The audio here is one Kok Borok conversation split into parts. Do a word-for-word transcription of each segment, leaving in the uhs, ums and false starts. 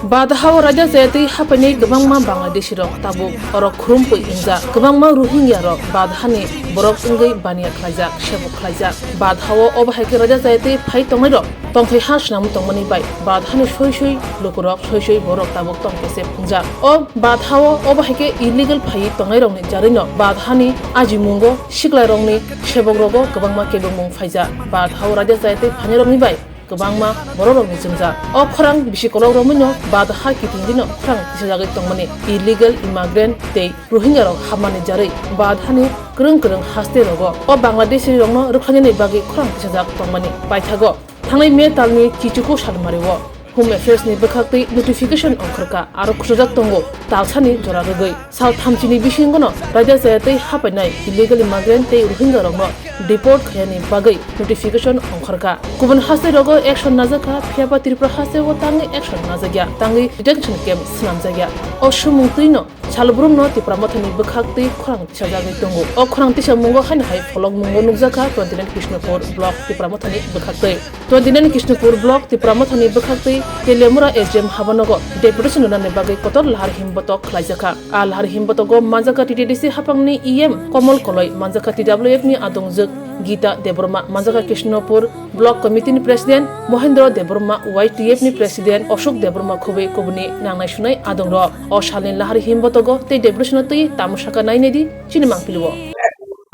Badhao raida chayatwi haphainai kwbangma Bangladeshi rok tabuk oro khurumphwi wngjak. Kwbangma Rohingya rok Badhani borok wngwi baniya khlaijak, sebuk khlaijak. Badhao obo hai khe raida chayatwi phai tongnai rok tongthai ha swnam tongmani bai Badhani soi soi lukurok soi soi borok tabuk tong kese phungjak. O Badhao obo hai khe illegal phaiwi tongnai rokni jarwino Badhani ajimungo siklai rokni sebok rogo kwbangma kebengmung phaijak. Badhao raida chayatwi phainai rokni bai kwbangma bororokni chwngjak. O khorang bisi kolok romwino Badha kiting dino khorang tisajagwi tongmani illegal immigrant tei Rohingya rok hapmani jarwi Badhani kwrwng kwrwng haste rogo o Bangladeshi rokno rwkhlainani bagwi khorang tisajak tongmani paithago. Thangnai May talni chichuku salmario Home Affairs ni bwkhaktwi notification ongkhorkha, aro khusajak tongo talsani jora rwgwi. Sal thamchini bisingono raida chayatwi haphainai illegal immigrant tei Rohingya rokno deport khaiyani bagwi notification ongkhorkha. Kubun haste rogo action najakha, phiyaba Tripura haste o tangwi action najakya, tangwi detention camp swnamjakya. O sumung twino salbrumno Tipra Mothani bwkhaktwi khorang tisajagwi tongo. O khorang tisamungo haino hai pholokmungo nukjakha twenty nine Krishnapur block Tipra Mothani bwkhaktwi. Twenty nine Krishnapur block Tipra Mothani bwkhaktwi Teliamura S D M habanogo deputation rwnani bagwi kotor lahar himbotok khlaijakha. A lahar himbotogo manjakha T T D C haphangni E M Komol Koloi, manjakha T W F ni adongjwk Gita Debbarma, manjakha Krishnapur block committee ni president Mohendra Debbarma, Y T F ni president Ashok Debbarma khubui kubuni nangnai sunai adongrok. O salni lahar himbotogo tei deputation twi tamo saka nainai di chini mangpilio.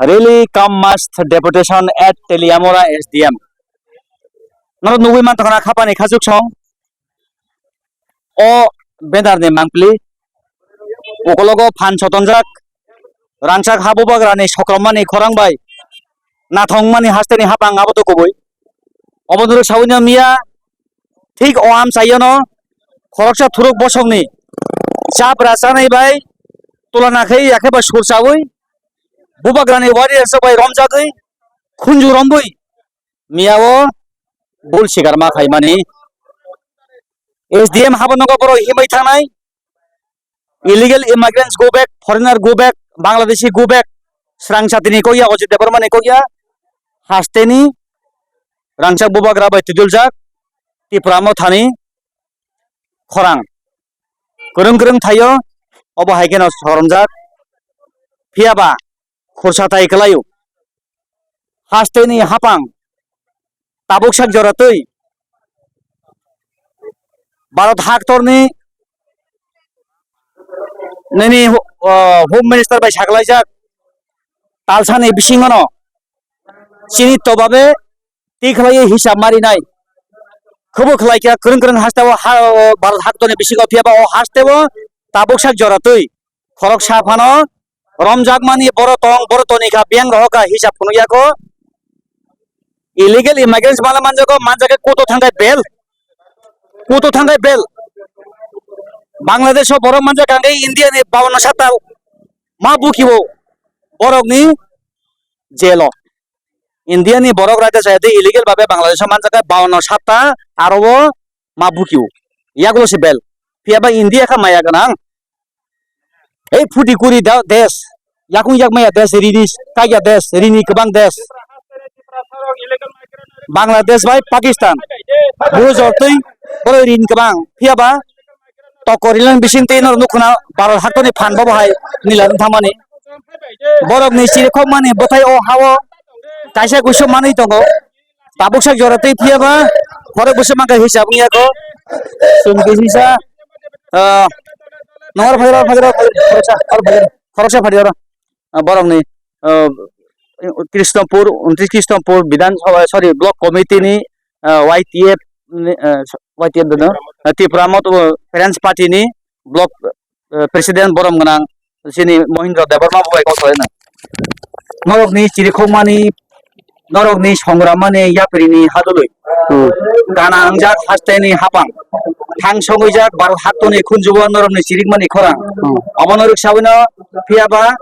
Rally cum mass deputation at Teliamura S D M. Norok nugwi manthokna khapani khachuksong. O banner ni mangpili ukologo phan sotonjak, rangchak ha bubagrani sokromani khorang bai nathongmani hasteni hapang abo to kubui. Obo norok sawino miya thik o amchaiono khoroksa thuruk bosongni chapra chanai bai tulana khe yakhe bai sur chaui bubagrani warriors bai romjagwi khunju rombui miya o bul sikar ma khaimani. S D M habanogo borok himwi thangnai, illegal immigrants go back, foreigner go back, Bangladeshi go back, srang satini kokya, Ajit Debbarmani kokya, hasteni rangchak bubagra bai twiduljak Tipra Mothani khorang. Kwrwng kwrwng thaio, obo hai kheno soromjak. Phiyaba khorsa tai kwlaio. Hasteni hapang tabuk sak jora twi Bharat haktorni nini, uh, Home Minister bai saklaijak talsani bisingono chini tobabe twi khlaiwi hisab marinai. Khubu khlai khe kwrwng kwrwng hasteo ha, o Bharat haktorni bisingo phiyaba o hasteo tabuk sak jora twi khoroksa phano romjakmani boro tong, boro toni kha, biyang rohor kha, hisab phunukya kho. Illegal immigrants mala manjago, manjak khe kuto thangkai bel. Kuto thangkai bel. Bangladesh o borok manjak kha hwnkhe India ni bawanno sata ma bukibo borokni jail o. India ni borok raida chaya tei illegal babe Bangladesh o manjak khe bawanno sata aro o ma bukio. Yagulo se bel. Phiyaba India kha maya gwnang. Ei phuti kuri da-, desh, yakung yakmaya desh, rini s-, kaiya desh, rini kwbang desh. Bangladesh bai Pakistan. Buru jortwi borok rini kwbang. Phiyaba toko rinang bising twi norok nukhuna Bharat haktorni phan bobo hai nila wng thangmani. Borokni chirikhokmani bwthai o ha-o kaisa kuisu manwi tongo. Tabuk sak jora tei phiyaba, khorok bwswk mankha hisab wngya kho. Chwng kisisa, ah, nongor phaijak, phaijak, khoroksa, aro phaijak, khoroksa phaidi oro. Ah, borokni, ah, Krishnapur, untris Krishnapur Bidhan Sabha, sorry, Block Committee ni, ah, Y T F ni, ah, Y T F dono, ah, Tipra Motha Friends Party ni Block, ah, President borom gwnang chini Mohindra Debbarma bo bai kok salai nang. Norokni chirikhokmani, norokni songrammani yapri ni hadului. Hmm. Gana wngjak haste ni hapang. Thang songwijak Bharat hakto ni khunjubo norokni chirikmani khorang. Hmm. Obo norok sawino phiyaba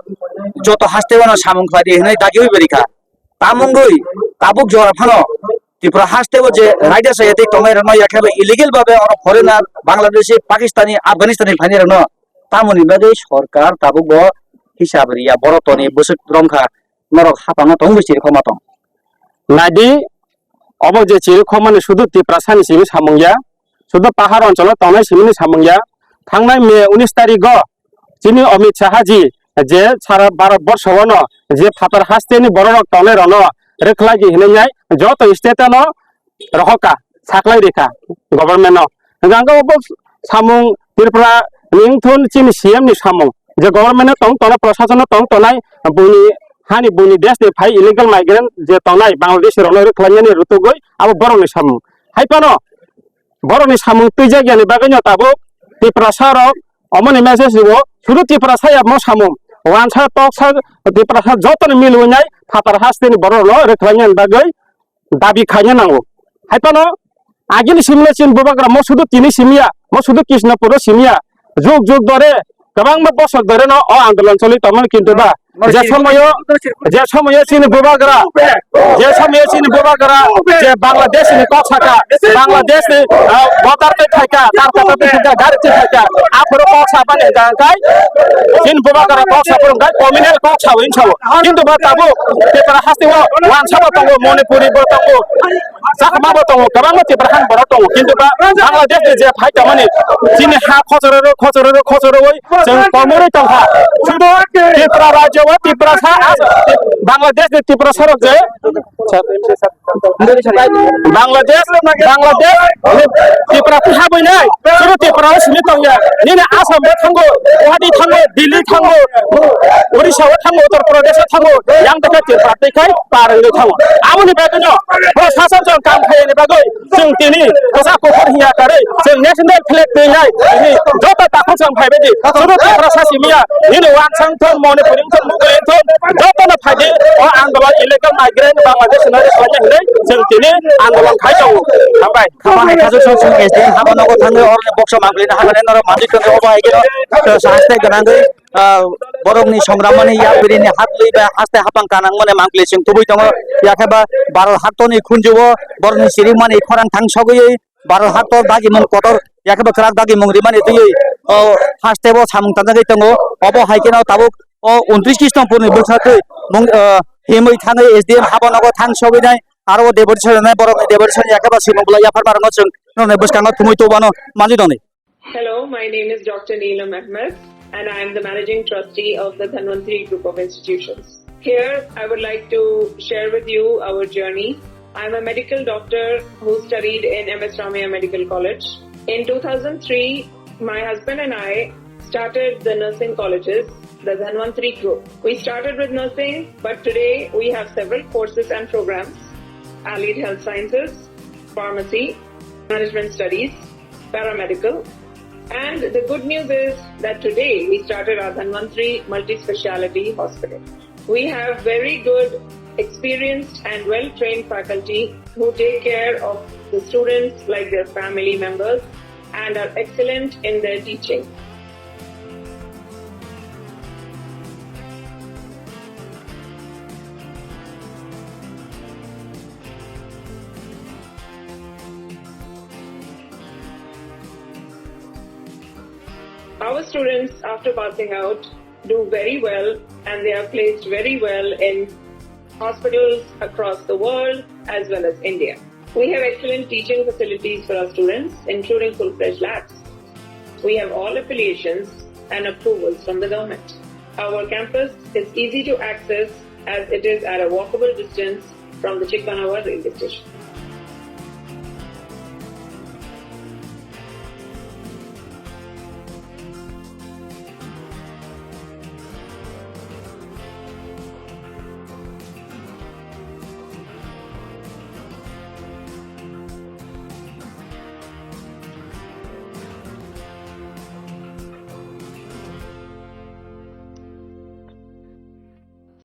joto haste bono samung khlai di hinwi dagiwi berikha. Tamungwi tabuk jora phano Tripura haste o je raida chaya tei tongnai rokno yakhe bai illegal babe oro foreigner, Bangladeshi, Pakistani, Afghanistani phainai rokno tamoni bagwi sorkar tabuk bo hisab riya, borok toni bwswk romkha, norok hapango tong bwswk rikoma tong. Naidi, obo je chirikhokmani sudu Tiprasani simi samung ya, sudu pahar oncholo tongnai simini samung ya. Thangnai May unis tarigo chini Amit Shah ji je sara Bharat borsho no je phatar hasteni bororok tongnai rono rwkhlai di hinwi joto state no rohoka, saklai rikha government no. Hingkha obo samung Tripura ni wngthun chini C M ni samung. Je government no tong tongnai, prashason no tong tongnai, buini hani buini desh ni phai illegal migrant je tongnai Bangladesh rok no rwkhlai nani rutugwi abo borok ni samung. Hai phano borok ni samung twijak yani bagwi no tabuk Tiprasa rok omo ni message riwo, sudu Tiprasa ya mo samung. Wansa toksa Tiprasa joto ni milwi nai phatar hasteni borok no rwkhlai nani bagwi dabi khaina nango. Hai phano agini simle chini bubagra mo sudu tini simya, mo sudu Krishnapur o simya. Jug jug dore, kwbangma bosok dore no o andolon choli tongmani kintu ba je somoyo, je somoyo chini bubagra, je somoyo chini bubagra je Bangladesh ni kok saka, Bangladesh ni, ah, voter tei thaika, tar kata tei thaika, gari tei thaika, aphuru kok sabani hingka hingkai chini bubagra kok saphuru hingkai communal kok sawi hinsawo. Kintu ba tabuk Tripura haste o wansa bo tongo, Manipuri bo tongo, Chakma bo tongo, kwbangma Tiprasa ni borok tongo, kintu ba Bangladesh ni je phai tongmani chini ha khochororo, khochororo, khochoroi chwng komoroi tongkha. Sudu Tripura rajyo o Tiprasa, Bangladesh ni Tiprasa rok je Bangladesh, Bangladesh, Tripura twi habwi nai, sudu Tripura o simi tongya. Nini Assam bo thango, Guwahati thango, Delhi thango, Odisha o thango, Uttar Pradesh o thango, yang tongkha Tripura twi khai par wngwi thango. Aboni bagwi no bo sasam jang kam khaiyani bagwi chwng tini kwchak kuphur hiya karwi chwng national flag twi nai tini joto takhuk jang phaibaidi sudu Tiprasa simiya nini wansang thon Manipuri thon Mugwi thon joto no phaidi o andolon illegal migrant Bangladesh no rwkhlai hinwi chwng tini andolon khai tongo. Hambai. Khama hai khasu song song S D M haba nogo thangwi oroni boksa mangpili na hagane norok manjui tongwi obo hai khe no, uh, sahaste gwnangwi, uh, borokni songramani yapiri ni haklwi ba haste hapang kanang mani mangpili chwng tubui tongo. Yakhe ba Bharat haktorni khunju o borokni sirimani khorang thang sogwi Bharat haktor dagimung kotor yakhe ba kwrak dagimung rimani twiwi, oh, haste bo samung tanjagwi tongo. Obo hai khe no tabuk o untris Krishnapur ni bwsatwi mung, uh, himwi thangwi S D M haba nogo thang sogwi nai. Aro o devotion rwnai borokni devotion yakhe ba simung bwlai yapharma rwno chwng norokni bwskango thumui tubano manjui tongdi. Hello, my name is Doctor Neelam Ahmed, and I am the Managing Trustee of the Dhanvantri Group of Institutions. Here, I would like to share with you our journey. I'm a medical doctor who studied in M S Ramaiah Medical College. In two thousand three, my husband and I started the nursing colleges, the Dhanvantri Group. We started with nursing, but today we have several courses and programs: allied health sciences, pharmacy, management studies, paramedical. And the good news is that today we started our Dhanvantri Multi-Speciality Hospital. We have very good, experienced and well-trained faculty who take care of the students like their family members and are excellent in their teaching. Our students, after passing out, do very well, and they are placed very well in hospitals across the world as well as India. We have excellent teaching facilities for our students, including full-fledged labs. We have all affiliations and approvals from the government. Our campus is easy to access as it is at a walkable distance from the Chikmanawa railway station.